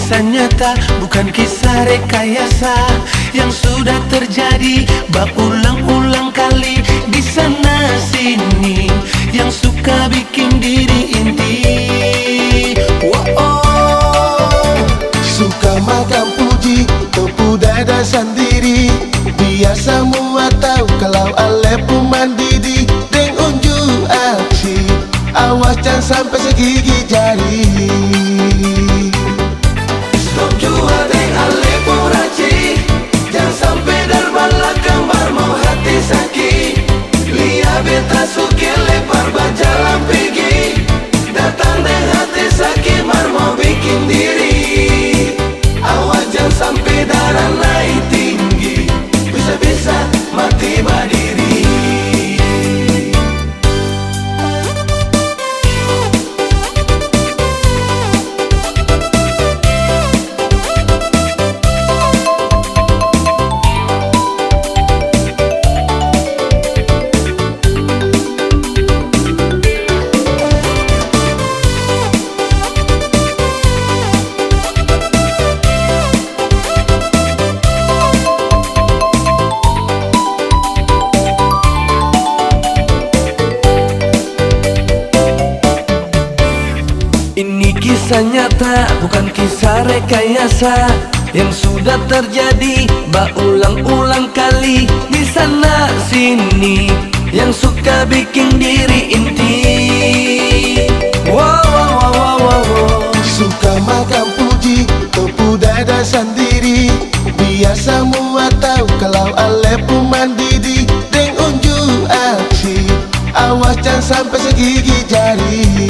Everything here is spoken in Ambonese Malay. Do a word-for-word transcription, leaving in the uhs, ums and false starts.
kisah nyata, bukan kisah rekayasa yang sudah terjadi baulang-ulang kali di sana sini, yang suka bikin diri inti. Wo'o. Suka makang puji, topu dada sandiri, biar samua tau kalau ale pung mandidi deng unju aksi. Awas jang sampe se gigi jari. Stop jua deng ale pung raci, jang sampe dari balakang bar mo hati saki. Lia beta su kele par bajalang pigi, datang deng hati saki mar mo biking diri. Awas jang sampe dara nai tinggi, bisa-bisa mati badiri. Ini kisah nyata, bukan kisah rekayasa yang sudah terjadi baulang-ulang kali di sana sini, yang suka biking diri inti. Wow, wow, wow, wow, wow, wow. Suka makang puji, topu dada sandiri, biar samua tau kalau ale pung mandidi deng unju aksi. Awas jang sampe se gigi jari.